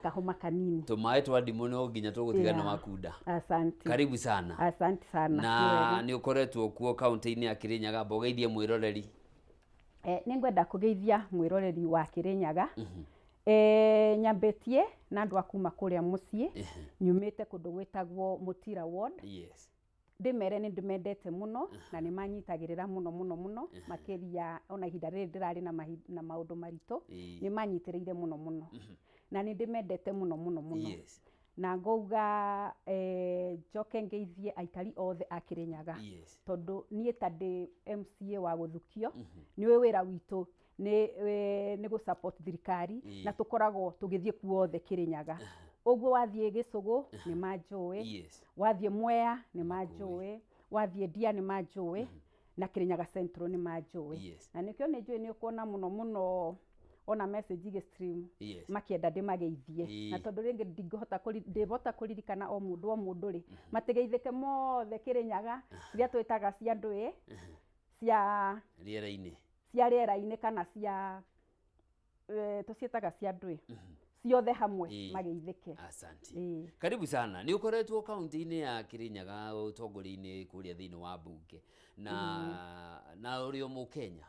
Kahoma kanini. Tũmaĩ twa ndimũ no nginya tũgũtigana Yeah. makunda. Asante. Karibu sana. Asante sana. Na nĩ ũkoretwo kuo kaunti-inĩ ya Kirinyaga, mba ũgeithie mwĩroreri. Nĩ ngwenda kũgeithia mwĩroreri wa Kirinyaga. Nyambĩtie na andũ a kuma kũrĩa mũciĩ, nyumĩte kũndũ gwĩtagwo Mũtira Ward. Ndĩmere nĩ ndĩmendete mũno na nĩ manyitagĩrĩra mũno mũno mũno, makĩria ona ihinda rĩrĩ ndĩrarĩ na maũndũ maritũ, nĩ manyitĩrĩire mũno mũno na nĩ ndĩmendete mũno mũno mũno. Na ngauga njoke ngeithie aikari othe a Kirinyaga. Tondũ niĩ ta ndĩ MCA wa gũthukio, nĩ wĩra witũ nĩ gũ support thirikari na tũkoragwo tũgĩthiĩ kuothe Kirinyaga. Ũguo wathiĩ Gĩcũgũ nĩ manjũĩ, wathiĩ Mwea nĩ manjũĩ, wathiĩ Ndia nĩ manjũĩ, na Kirinyaga Central nĩ manjũĩ. Na nĩkĩo nĩ njũĩ nĩ ũkuona mũno mũno ona message igĩ stream makĩenda ndĩmageithie. Na tondũ rĩngĩ ndingĩhota ndĩhota kũririkana o mũndũ o mũndũ rĩ, matigeithĩke mothe Kirinyaga, iria twĩtaga cia ndũĩ, cia rĩera-inĩ, cia rĩera-inĩ kana cia tũciĩtaga cia ndũĩ, ciothe hamwe mageithĩke. Asante. Karibu sana. Nĩ ũkoretwo kaunti-inĩ ya Kirinyaga ũtongoria-inĩ kũrĩa thĩinĩ wa mbunge na ũrĩ o Mũkenya.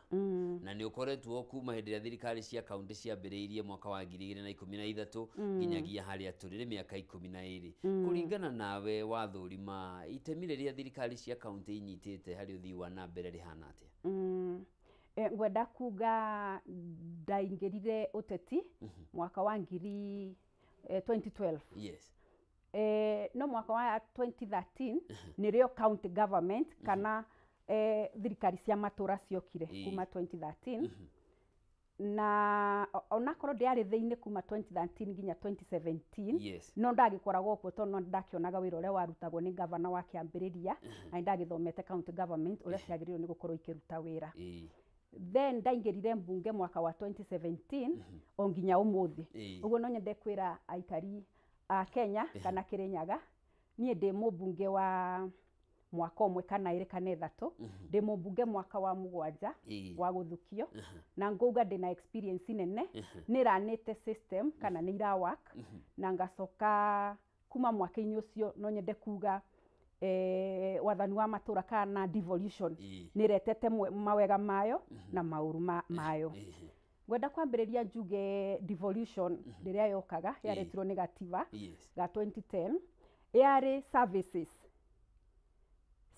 Na nĩ ũkoretwo kuma hĩndĩ ĩrĩa thirikari cia kaunti ciambĩrĩirie mwaka wa 2013 nginyagia harĩa tũrĩ nĩ mĩaka 12. Kũringana nawe wathũrima itemi rĩrĩa thirikari cia kaunti inyitĩte harĩ ũthii wa na mbere rĩhana atĩa? Ngwenda kuga ndaingĩrire ũteti mwaka wa ngiri 2012. No mwaka wa 2013 nĩrĩo county government kana thirikari cia matũra ciokire kuma 2013. Na onakorwo ndĩarĩ thĩinĩ kuma 2013 nginya 2017, no ndagĩkoragwo kuo tondũ no ndakĩonaga wĩra ũrĩa warutagwo nĩ gavana wa kĩambĩrĩria, na nĩndagĩthomete county government ũrĩa ciagĩrĩirwo nĩ gũkorwo ikĩruta wĩra. Then ndaingĩrire mbunge mwaka wa 2017 o nginya ũmũthĩ. Ũguo no nyende kwĩra aikari a Kenya kana Kirinyaga, niĩ ndĩ mũmbunge wa mwaka ũmwe kana ĩrĩ kana ĩthatũ, ndĩ mũmbunge mwaka wa 7 wa gũthukio, na ngauga ndĩna experience nene, nĩ ranĩte system kana nĩ ira work, na ngacoka kuma mwaka-inĩ ũcio no nyende kuga wathani wa matũra kana devolution nĩ ĩretete mawega mayo na maũru mayo. Ngwenda kwambĩrĩria njuge devolution rĩrĩa yokaga, yaretirwo nĩ gatiba ga 2010, yarĩ services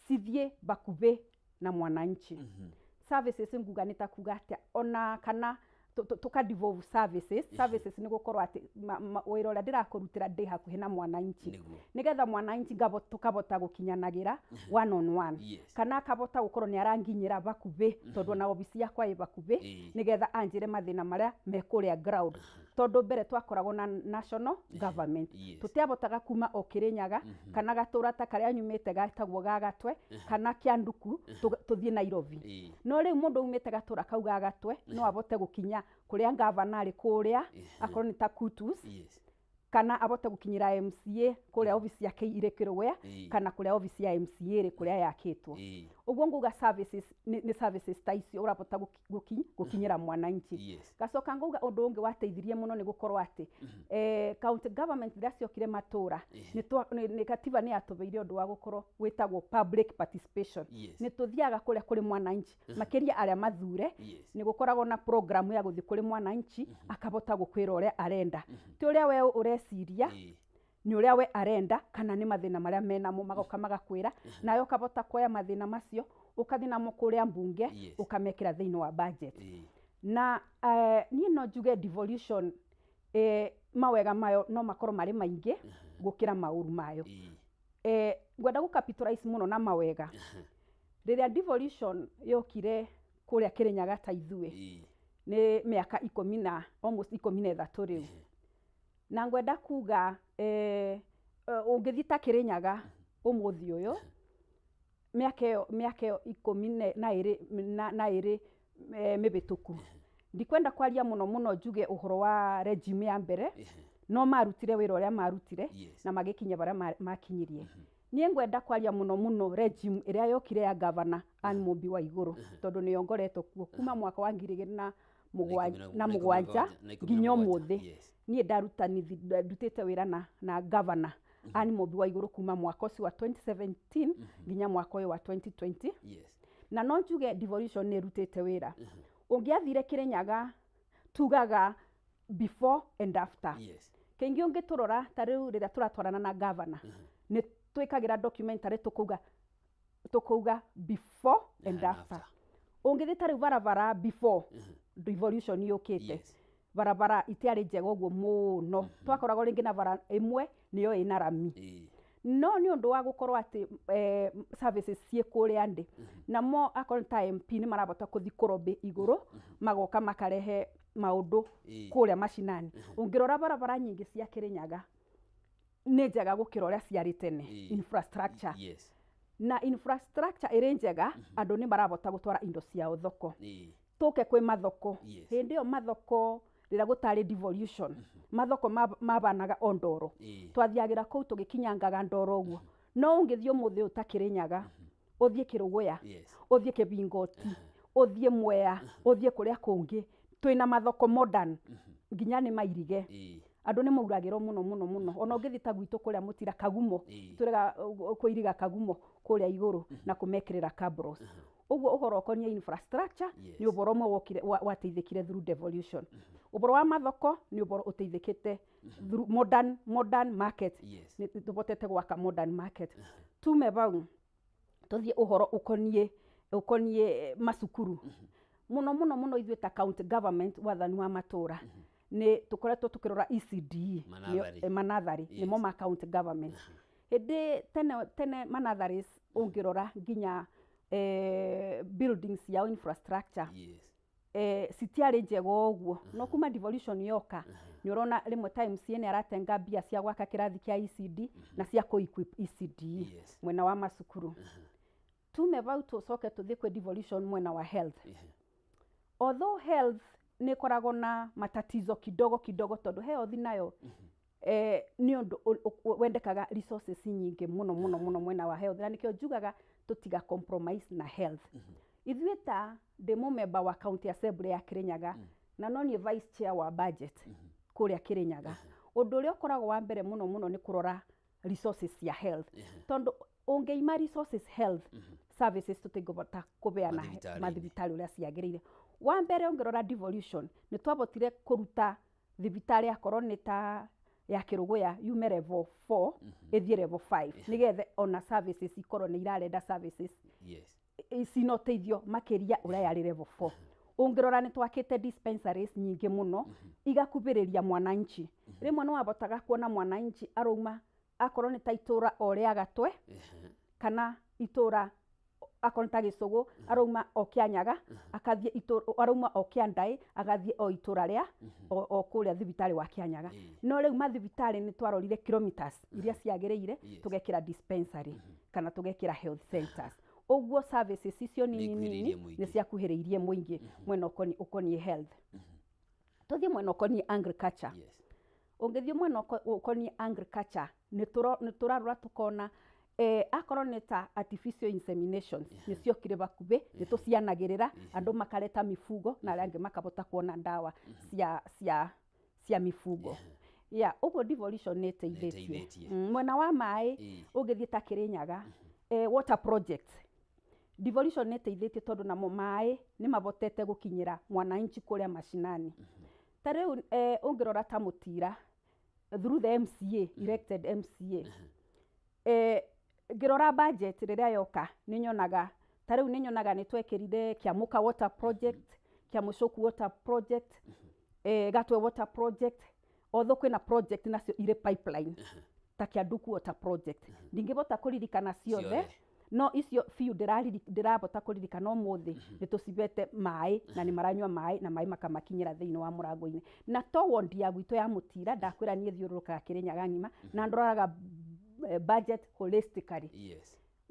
cithiĩ bakubĩ na mwananchi. Services nguga nĩ ta kuga atĩa, ona kana tũka devolve services. Services nĩ gũkorwo atĩ wĩra ũrĩa ndĩrakũrutĩra ndĩ hakuhĩ na mwananchi. Nĩgetha mwananchi tũkabota gũkinyanagĩra one on one. Kana akabota gũkorwo nĩ aranginyĩra bakubĩ, tondũ ona obici yakwa ĩ bakubĩ, nĩgetha anjĩre mathĩna marĩa me kũrĩa ground. Tondũ mbere twakoragwo na national government. Tũtiabotaga kuma o Kirinyaga, kana gatũra ta karĩa nyumĩte gatagwo ga Gatwe, kana Kĩanduku, tũthiĩ Nairobi. No rĩu mũndũ umĩte gatũra kau ga Gatwe, no abote gũkinya kũrĩa gavana arĩ kũrĩa, akorwo nĩ ta Kutus, kana abote gũkinyĩra MCA kũrĩa obici yake irĩ Kĩrũgũya, kana kũrĩa obici ya MCA ĩrĩ kũrĩa yakĩtwo. Ũguo nguga services nĩ services ta icio ũrabota gũkinyĩra mwananchi. Ngacoka ngauga ũndũ ũngĩ wateithirie mũno nĩ gũkorwo atĩ, county government rĩrĩa ciokire matũra, nĩ katiba nĩ yatũbeire ũndũ wa gũkorwo wĩtagwo public participation. Nĩ tũthiaga kũrĩa kũrĩ mwananchi, makĩria arĩa mathure, nĩ gũkoragwo na program ya gũthiĩ kũrĩ mwananchi, akabota gũkwĩra ũrĩa arenda. Ti ũrĩa we ũreciria, nĩ ũrĩa we arenda, kana nĩ mathĩna marĩa menamo, magoka magakwĩra, nawe ũkabota kuoya mathĩna macio, ũkathiĩ namo kũrĩa mbunge, ũkamekĩra thĩinĩ wa budget. Na niĩ no njuge devolution, mawega mayo no makorwo marĩ maingĩ gũkĩra maũru mayo. Ngwenda gũ capitalize mũno na mawega. Rĩrĩa devolution yokire kũrĩa Kirinyaga ta ithuĩ, nĩ mĩaka ikũmi na almost 13 rĩu. Na ngwenda kuga, ũngĩthiĩ ta Kirinyaga ũmũthĩ ũyũ, mĩaka ĩyo ikũmi na ĩrĩ, na ĩrĩ, mĩhĩtũku. Ndikwenda kwaria mũno mũno njuge ũhoro wa regime ya mbere, no marutire wĩra ũrĩa marutire, na magĩkinya barĩa makinyirie. Niĩ ngwenda kwaria mũno mũno regime ĩrĩa yokire ya governor Anne Mumbi wa Igũrũ, tondũ nĩyo ngoretwo kuo kuma mwaka wa ngiri igĩrĩ na Na na mũgwanja na ikũmi na nginya mũgwanja. ũmũthĩ. Niĩ ndutĩte wĩra na governor Anne Mũmbi wa Igũrũ kuma mwaka ũcio wa 2017 nginya mwaka ũyũ wa 2020. Na no njuge devolution nĩ ĩrutĩte wĩra. Ũngĩathire Kĩrĩnyaga, tugaga before and after. Kaingĩ ũngĩtũrora ta rĩu rĩrĩa tũratwarana na governor, nĩ twĩkagĩra documentary, tũkauga before and and after. After. Ũngĩthiĩ ta rĩu barabara, before devolution yũkĩte, barabara itiarĩ njega ũguo mũno. Twakoragwo rĩngĩ na bara ĩmwe nĩyo ĩna rami. No nĩ ũndũ wa gũkorwo atĩ services ciĩ kũrĩa ndĩ namo, akorwo nĩ ta MP nĩ marabota kũthi kũrobĩ igũrũ, magoka makarehe maũndũ kũrĩa macinani. Ũngĩrora barabara nyingĩ cia Kĩrĩnyaga nĩ njega gũkĩra ũrĩa ciarĩ tene. Infrastructure na infrastructure ĩrĩ njega, andũ nĩ marabota gũtwara indo ciao thoko. Tũke kwĩ mathoko. Hĩndĩ ĩyo mathoko, rĩrĩa gũtarĩ devolution, mathoko mabanaga o ndoro. Twathiagĩra kũu tũgĩkinyangaga ndoro ũguo. No ũngĩthiĩ ũmũthĩ ũyũ ta Kĩrĩnyaga, ũthiĩ Kĩrũgũya, ũthiĩ Kĩbingoti, ũthiĩ Mwea, ũthiĩ kũrĩa kũngĩ, twĩna mathoko modern, nginya nĩ mairige. Andũ nĩ mauragĩrwo mũno mũno mũno. Ona ũngĩthiĩ ta gwitũ kũrĩa Mũtira Kagumo, tũrega kũiriga Kagumo kũrĩa igũrũ na kũmekĩrĩra cabros ũguo. Ũhoro ũkoniĩ infrastructure nĩ ũhoro ũmwe wokire wateithĩkire through devolution. Ũhoro wa mathoko nĩ ũhoro ũteithĩkĩte through modern market. Nĩ tũhotete gwaka modern market. Tume bau tũthiĩ ũhoro ũkoniĩ macukuru. Mũno mũno mũno ithuĩ ta county government, wathani wa matũra, nĩ tũkoretwo tũkĩrora ECDE. Manatharĩ. Manatharĩ nĩmo ma county government. Hĩndĩ tene tene manatharĩ, ũngĩrora nginya buildings yao, infrastructure citiarĩ njega ũguo. No kuma devolution yoka, nĩ ũrona rĩmwe times nĩ aratenga mbia cia gwaka kĩrathi kĩa ECD na cia kũ equip ECD. Mwena wa macukuru. Tume bau tũcoke tũthiĩ kwĩ devolution mwena wa health. Although health nĩ ĩkoragwo na matatizo kidogo kidogo, tondũ health nayo nĩ ũndũ wendekaga resources nyingĩ mũno mũno mũno mwena wa health, na nĩkĩo njugaga tũtiga compromise na health. Ithuĩ ta ndĩ mũmemba wa county assembly ya Kĩrĩnyaga, na no niĩ vice chair wa budget kũrĩa Kĩrĩnyaga, ũndũ ũrĩa ũkoragwo wa mbere mũno mũno nĩ kũrora resources cia health, tondũ ũngĩima resources health services, tũtingĩhota kũbeana Mathibitarĩ-inĩ. Mathibitarĩ ũrĩa ciagĩrĩire. Wa mbere, ũngĩrora devolution, nĩ twabotire kũruta thibitarĩ akorwo nĩ ta ya Kĩrũgũya yume level 4 ĩthiĩ level 5, nĩgetha ona services ikorwo nĩ irarenda services cina ũteithio makĩria ũrĩa yarĩ level 4. Ũngĩrora nĩ twakĩte dispensaries nyingĩ mũno igakubĩrĩria mwananchi. Rĩmwe nĩ wabotaga kuona mwananchi arauma akorwo nĩ ta itũra o rĩa Gatwe, kana itũra akorwo nĩ ta Gĩcũgũ, arauma o Kĩanyaga akathiĩ itũra, arauma o Kĩandaĩ agathiĩ o itũra rĩa o kũrĩa thibitarĩ wa Kĩanyaga. No rĩu mathibitarĩ nĩ twarorire kilometers iria ciagĩrĩire, tũgekĩra dispensary kana tũgekĩra health centers. Ũguo services icio nini Nĩ nini ikuhĩrĩirie mũingĩ. nĩ ciakuhĩrĩirie mũingĩ mwena ũkoniĩ health. Tũthiĩ mwena ũkoniĩ agriculture. Ũngĩthiĩ mwena ũkoniĩ agriculture, nĩ tũrarora tũkona akorwo nĩ ta artificial inseminations nĩ ciokire bakubĩ, nĩ tũcianagĩrĩra, andũ makareta mifugo na arĩa angĩ makabota kuona ndawa cia mifugo ya ũguo. Devolution nĩ ĩteithĩtie. Nĩ ĩteithĩtie. Mwena wa maĩ, ũngĩthiĩ ta Kĩrĩnyaga, water project, devolution nĩ ĩteithĩtie, tondũ namo maĩ nĩ mabotete gũkinyĩra mwananchi kũrĩa macinani. Ta rĩu ũngĩrora ta Mũtira, through the MCA, elected MCA, ngĩrora budget rĩrĩa yoka, nĩ nyonaga ta rĩu nĩ nyonaga nĩ twekĩrire Kĩamũka water project, Kĩamũcũku water project, Gatwe water project, although kwĩna project nacio irĩ pipeline ta Kĩanduku water project. Ndingĩbota kũririkana ciothe. Ciothe. No icio biũ ndĩrabota kũririkana ũmũthĩ nĩ tũcibete maĩ na nĩ maranyua maĩ na maĩ makamakinyĩra thĩinĩ wa mũrango-inĩ. Na to wondi ya gwitũ ya Mũtira, ndakwĩra niĩ thiũrũrũkaga Kĩrĩnyaga ng'ima na ndoraga budget holistically.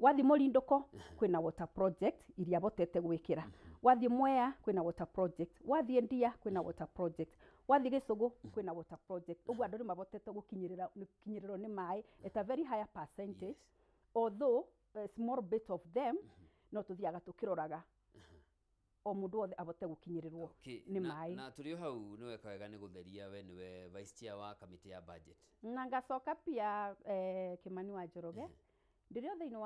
Wathiĩ Mũrindũko kwĩna water project iria botete gwĩkĩra, wathiĩ Mwea kwĩna water project, wathiĩ Ndia kwĩna water project, wathiĩ Gĩcũgũ kwĩna water project. Ũguo andũ nĩ mabotete gũkinyĩrĩrwo nĩ maĩ at a very higher percentage. Although a small bit of them, no tũthiaga tũkĩroraga. O mũndũ wothe abote gũkinyĩrĩrwo nĩ na, maĩ. Na tũrĩ o hau, nĩ weka wega nĩ gũtheria, we nĩwe vice chair wa kamĩtĩ ya budget. Na ngacoka pia, Kimani wa Njoroge, ndĩrĩ o thĩinĩ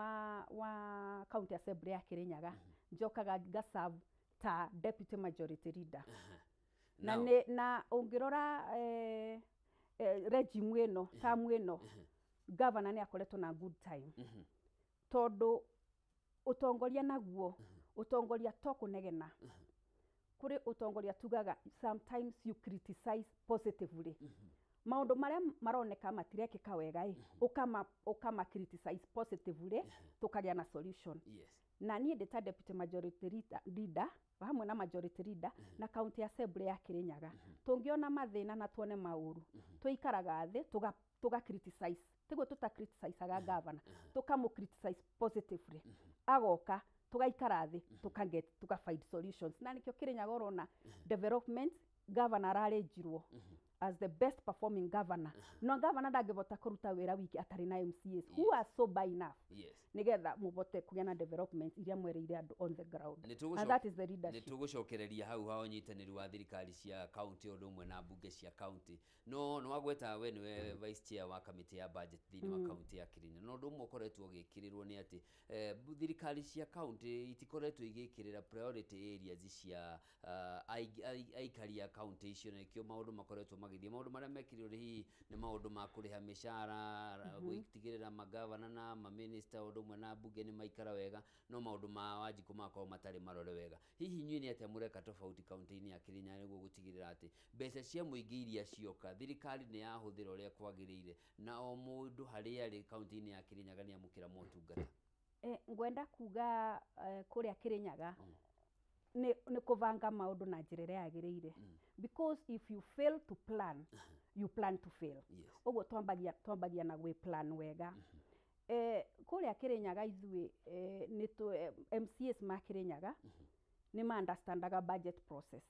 wa county assembly ya Kirinyaga, njokaga ngaserve ta deputy majority leader na nĩ na ũngĩrora regime ĩno, term ĩno, governor nĩ akoretwo na good time, tondũ ũtongoria naguo ũtongoria to kũnegena. Kũrĩ ũtongoria tugaga sometimes you criticize positively. Maũndũ marĩa maroneka matirekĩka wega ĩ, ũkama criticize positively, tũkagĩa na solution. Na niĩ ndĩ ta deputy majority leader hamwe na majority leader na county assembly ya Kirinyaga, tũngĩona mathĩna na tuone maũru, tũikaraga thĩ tũga criticize. Tiguo tuta criticizeaga governor, tũkamũ criticize positively, agoka tũgaikara thĩ, tũka tuka find solutions. Na nĩkĩo Kirinyaga ũrona development, governor ararĩnjirwo as the best performing governor. No governor ndangĩhota kũruta wĩra wiki atarĩ na MCAs who are sober enough nigetha mũbote kũgĩa na development iria mwereire andũ on the ground. And that is the Nĩ leadership. Tũgũcokereria hau ha ũnyitanĩri wa thirikari cia kaunti o ũndũ ũmwe na mbunge cia kaunti, no nĩ wagweta we nĩwe vice chair wa kamĩtĩ ya budget thĩinĩ wa kaunti ya Kirinyaga. Na ũndũ ũmwe ũkoretwo ũgĩkĩrĩrwo nĩ atĩ thirikari cia kaunti itikoretwo igĩkĩrĩra priority areas cia aikari a kaunti icio, na nĩkĩo maũndũ makoretwo magĩthiĩ. Maũndũ marĩa mekĩrĩrwo nĩ hihi nĩ maũndũ ma kũrĩha mĩcara, gũtigĩrĩra magavana na maminista o ũndũ ũmwe na mbunge nĩ maikara wega, no maũndũ ma Wanjikũ makorwo matarĩ marore wega. Hihi inyuĩ nĩ atĩa mũreka tofauti kaunti-inĩ ya Kirinyaga nĩguo gũtigĩrĩra atĩ mbeca cia mũingĩ iria cioka, thirikari nĩ yahũthĩra ũrĩa kwagĩrĩire na o mũndũ harĩa arĩ kaunti-inĩ ya Kirinyaga nĩ amũkĩra motungata? Ngwenda kuga kũrĩa Kirinyaga nĩ kũbanga maũndũ na njĩra ĩrĩa yagĩrĩire, because if you fail to plan, you plan to fail. Ũguo twambagia na gwĩ plan wega. Kũrĩa Kirinyaga ithuĩ MCAs ma Kirinyaga nĩ ma understandaga budget process.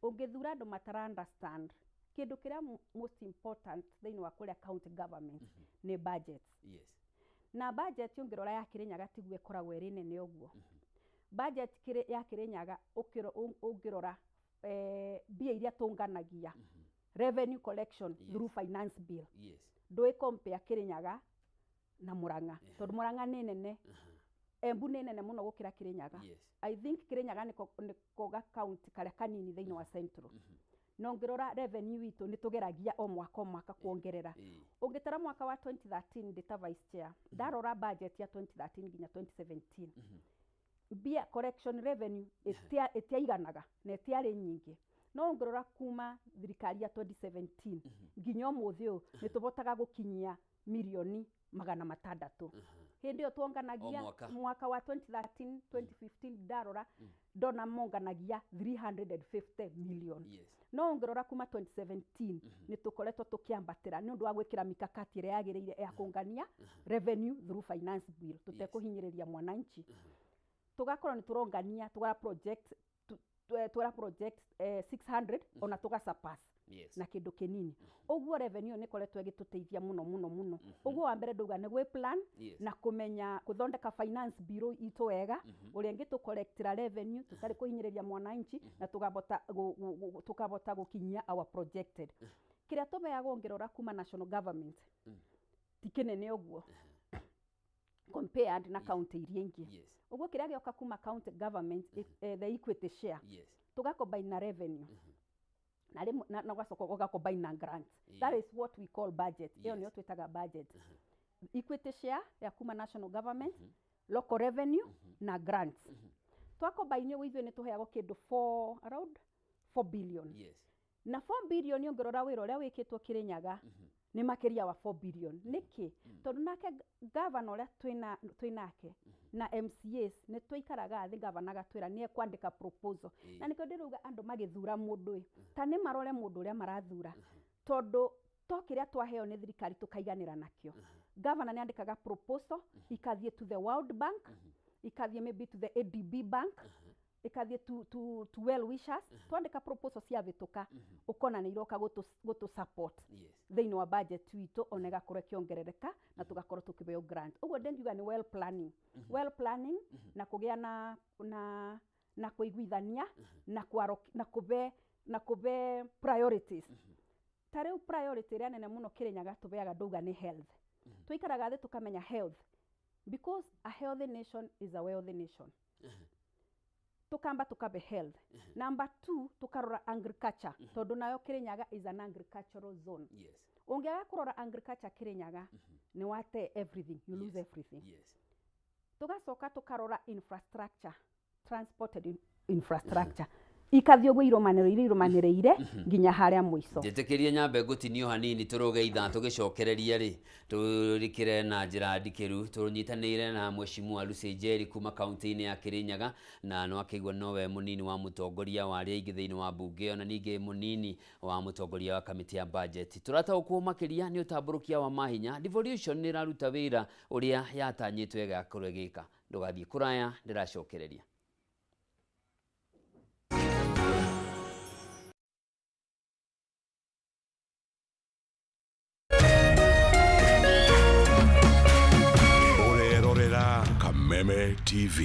Ũngĩthura andũ matara understand kĩndũ kĩrĩa most important thĩinĩ wa kũrĩa county government nĩ budget. Na budget ũngĩrora ya Kirinyaga tiguo ĩkoragwo ĩrĩ nene ũguo. Budget ya Kirinyaga ũngĩrora mbia iria tũnganagia, revenue collection through finance bill, ndũĩ compare Kirinyaga na Murang'a, tondũ Murang'a nĩ nene, Embu nĩ nene mũno gũkĩra Kirinyaga. I think Kirinyaga nĩko ga county karĩa kanini thĩinĩ wa Central, no ngĩrora revenue itũ nĩ tũgeragia o mwaka o mwaka kuongerera. Ũngĩtara mwaka wa 2013, ndĩ ta vice chair, ndarora budget ya 2013 nginya 2017, mbia collection revenue ĩtiaiganaga na ĩtiarĩ nyingĩ, no ũngĩrora kuma thirikari ya 2017 nginya ũmũthĩ ũyũ, nĩ tũbotaga gũkinyia mirioni 600. Hĩndĩ ĩyo tuonganagia O mwaka. Mwaka wa 2013 2015, ndarora ndona monganagia 350 million. No ũngĩrora kuma 2017 nĩ tũkoretwo tũkĩambatĩra nĩ ũndũ wa gwĩkĩra mikakati ĩrĩa yagĩrĩire ya kũngania revenue through finance bill tũtekũhinyĩrĩria mwananchi. Tũgakorwo nĩ tũrongania, tũgara project tũra project 600 ona tũga surpass na kĩndũ kĩnini. Ũguo revenue nĩ ĩkoretwo ĩgĩtũteithia mũno mũno mũno. Ũguo wa mbere ndauga nĩ gwĩ plan na kũmenya gũthondeka finance bill itũ wega, ũrĩa ĩngĩ collectĩra revenue tũtarĩ kũhinyĩrĩria mwananchi na tũkabota gũkinyia our projected. Kĩrĩa tũbeagwo ngĩrora kuma national government ti kĩnene ũguo compared na county iria ingĩ. Ũguo kĩrĩa gĩoka kuma county government, the equity share, tũgacombine na revenue na rĩmwe na ũgacoka ũgacombine na grant. That is what we call budget. Ĩyo nĩyo twĩtaga budget: equity share ya kuma national government, local revenue na grants. Twacombine ũguo, ithuĩ nĩ tũheagwo kĩndũ around 4 billion. Na 4 billion, ũngĩrora wĩra ũrĩa wĩkĩtwo Kĩrĩnyaga nĩ makĩria wa 4 billion. Nĩkĩ? Tondũ nake gavana ũrĩa twĩnake na MCAs nĩ tũikaraga thĩ, gavana agatwĩra nĩ ekwandĩka proposal. Na nĩkĩo ndĩrauga andũ magĩthura mũndũ ĩ, ta nĩ marore mũndũ ũrĩa marathura, tondũ to kĩrĩa twaheo nĩ thirikari tũkaiganĩra nakĩo. Gavana nĩ andĩkaga proposal, ikathiĩ to the World Bank, ikathiĩ maybe to the ADB bank, ikathiĩ to well wishers. Twandĩka proposal ciavĩtũka, ũkona nĩ iroka gũtũ support thĩinĩ wa budget witũ, ona ĩgakorwo ĩkĩongerereka na tũgakorwo tũkĩheo grant. Ũguo ndingiuga nĩ well planning, well planning na kũgĩa na na Na kũiguithania na na kũbe na kũbe priorities. Ta rĩu priority ĩrĩa nene mũno Kĩrĩnyaga tũbeaga ndauga nĩ health. Tũikaraga thĩ tũkamenya health, because a healthy nation is a wealthy nation. Tukamba tukabe health. Number two, tukarora agriculture, tondu nayo Kirinyaga is an agricultural zone. Ũngĩaga kũrora agriculture Kirinyaga, nĩ wate everything, you lose everything. Tugacoka tukarora infrastructure, transport and infrastructure, ikathiĩ ũguo irũmanĩrĩire irũmanĩrĩire nginya harĩa mũico. Njĩtĩkĩrie nyambe ngũtinio hanini, tũrũge ithaa, tũgĩcokereria rĩ tũrikĩre na njĩra ndikĩru. Tũnyitanĩire na Mheshimiwa Lucy Njeri kuma kaunti-inĩ ya Kĩrĩnyaga, na no akĩigua nowe mũnini wa mũtongoria wa arĩa aingĩ thĩinĩ wa mbunge, ona ningĩ mũnini wa mũtongoria wa kamĩtĩ ya budget. Tũrataũkwo makĩria nĩ ũtambũrũkia wa mahinya devolution nĩ ĩraruta wĩra ũrĩa yatanyĩtwo ĩgakorwo ĩgĩka. Ndũgathiĩ kũraya, ndĩracokereria. Ũrerorera Kameme TV.